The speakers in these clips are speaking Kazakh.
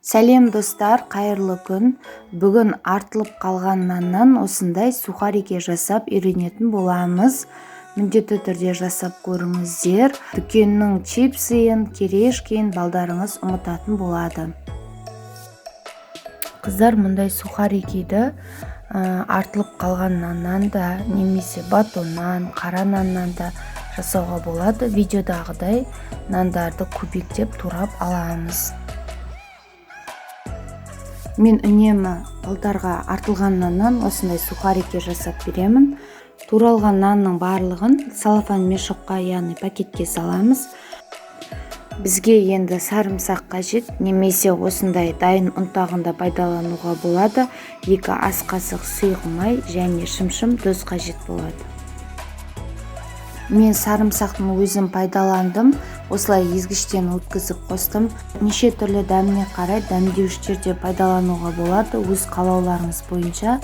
Сәлем, достар, қайырлы күн! Бүгін артылып қалған наннан осындай сухарики жасап үйренетін боламыз. Міндетті түрде жасап көріңіздер. Дүкеннің чипсыйын, кириешкиін балдарыңыз ұмытатын болады. Қыздар, мұндай сухарикиді артылып қалған наннан да, немесе батоннан, қара наннан да жасауға болады. Видеодағыдай нандарды кубиктеп турап аламыз. Мен үнемі балдарға артылған наннан осындай сухарики жасап беремін. Туралған нанның барлығын целлофан мешокқа, яғни пакетке саламыз. Бізге енді сарымсақ қажет, немесе осындай дайын ұнтағын да пайдалануға болады. 2 ас қасық сұйық май және шымшым тұз қажет болады. Мен сарымсақтың өзін пайдаландым, осылай езгіштен өткізіп қостым. Неше түрлі дәміне қарай дәмдеуіштер де пайдалануға болады, өз қалауларыңыз бойынша.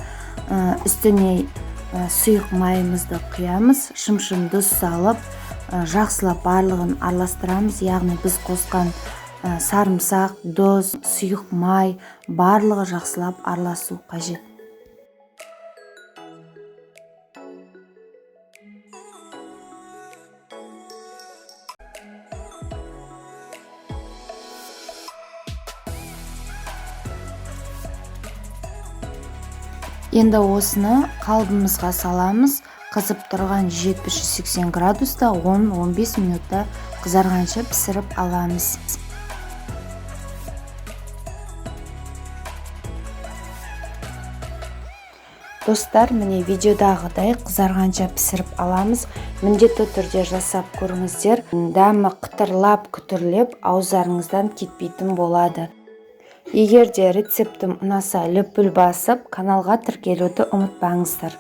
Үстіне сұйық майымызды құямыз, шымшым тұз салып, жақсылап барлығын араластырамыз. Яғни біз қосқан сарымсақ, тұз, сұйық май барлығы жақсылап араласу қажет. Енді осыны қалыбымызға саламыз. Қызып тұрған 70-180 градуста 10-15 минутта қызарғанша пісіріп аламыз. Достар, міне видеодағыдай қызарғанша пісіріп аламыз. Міндетті түрде жасап көріңіздер. Дәмі қытырлап, күтірлеп, ауыздарыңыздан кетпейтін болады. Егер де рецептім ұнаса, лүпіл басып, каналға тіркелуді ұмытпаңыздар.